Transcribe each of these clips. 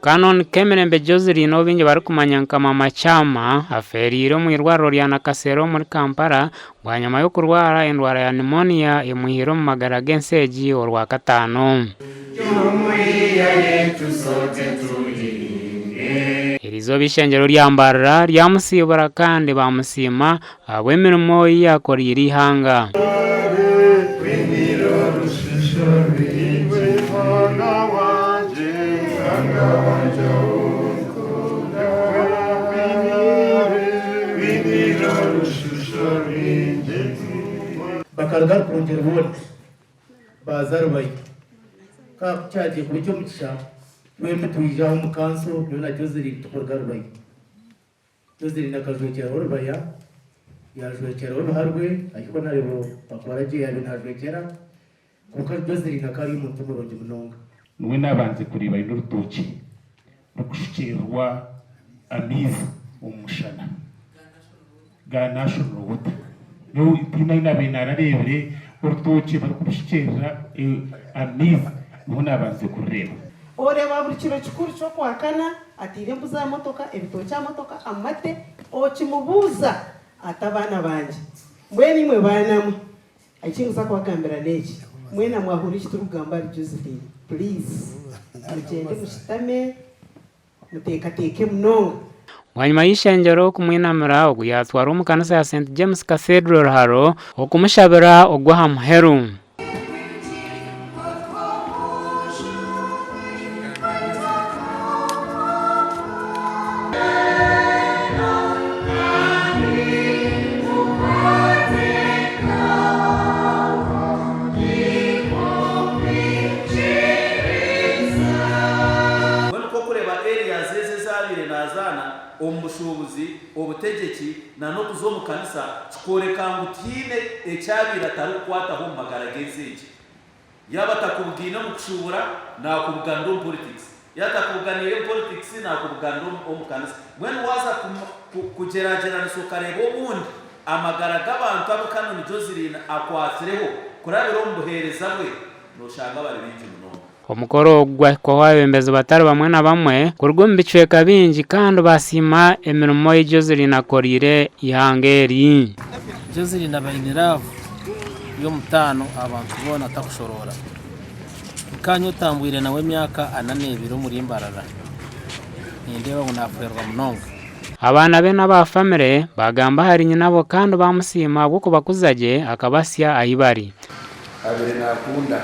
Canon Kemirembe Joseline ou baingi barikumanya nka Mama Charma afeereire omu irwariro rya Nakasero omuri Kampala bwanyima y'okurwara endwara ya pneumonia emwihire omu magara g'ensi egi Orwakataano. Eriizooba eishengyero rya Mbarara ryamusiibura kandi baamusiima ahabw'emirimo ei yaakoreire eihanga. Bakaruga Rukungiri boona baaza Rubaya. Ka ku kyagiire kuba eky'omugisha, twembi twija aha omu kanso, nyowe na Joseline tukaruga Rubaya. Joseline akajwekyeraho Rubaya, yaajwekyeraho Biharwe, ahikwa nareeba akora gye yaabaire naajwekyera, kwonka Joseline akaba ari omuntu murungi munonga. Niwe naabanze kureeba aine orutookye rurikushukyererwa amaizi omu mushana ga National Water. Nyowe tihaine ahu naabaire naarareebire orutookye barikurushukyerera amaizi, niho naabanze kurureeba. Oreeba buri kiro kikuru ky'Okwakana ataire embuzi aha motoka, ebitookye aha motoka, amate, okimubuuza ati abaana bangye mbwenu imwe baana mwe eki nkuza kubagambira n'eki, mwena mwahurira eki turikugamba ahari Josephine, please mugyende mushutame muteekateeke munonga. Bwanyima y'eishengyero kumwinamira, ogu yaatwarwa omu kanisa ya St James Cathedral Ruharo okumushabira ogw'aha muheru. Mbwenu ku orikureeba areas ezi ezi abaire nazaana omu bushuubuzi, obutegyeki na n'okuza omu kanisa kikworeka ngu tihaine eki abaire atarikukwataho omu magara g'ensi egi. Yaaba atakubugaine omu kushuubura, naakubuganira omu politics. Yaaba atakubuganiire omu politics, naakubuganira omu kanisa. Mbwenu waaza kugyeragyeranisa okareeba obundi amagara g'abantu abu Canon Joseline akwatsireho kurabira omu buheereza bwe, nooshanga bari baingi munonga. Omukoro ogu gwahikwaho abeebembezi batari bamwe na bamwe kuruga omu bicweka bingi kandi baasiima emirimo ei Joseline akoreire eihanga eri. Joseline aba aine laavu y'omutaano aha bantu boona atakushoroora. Nkaanye otambwire nawe emyaka 42 omuri Mbarara, nindeeba ngu naafwerwa munonga. Abaana be n'aba famire baagamba ahari nyinabo kandi baamusiima ahabw'okubakuza gye akabahitsya ahi bari. Abaire naakunda.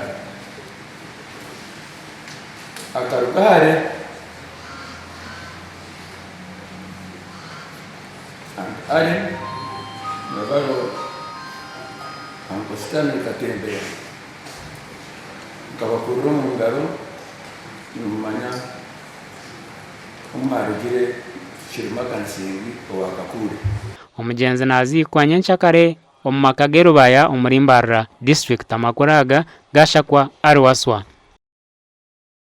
Akaruga hare Aunt Allen na baro Uncle Stanley Katembeya. Nkabakurira omu ngaro nimumanya ku mwarugire Kirima Kansingi owa Kakuure. Omugyenzi naziikwa nyenkyakare omu maka g'e Rubaya omuri Mbarara disiturikiti. Amakuru aga gashakwa ari Waswa.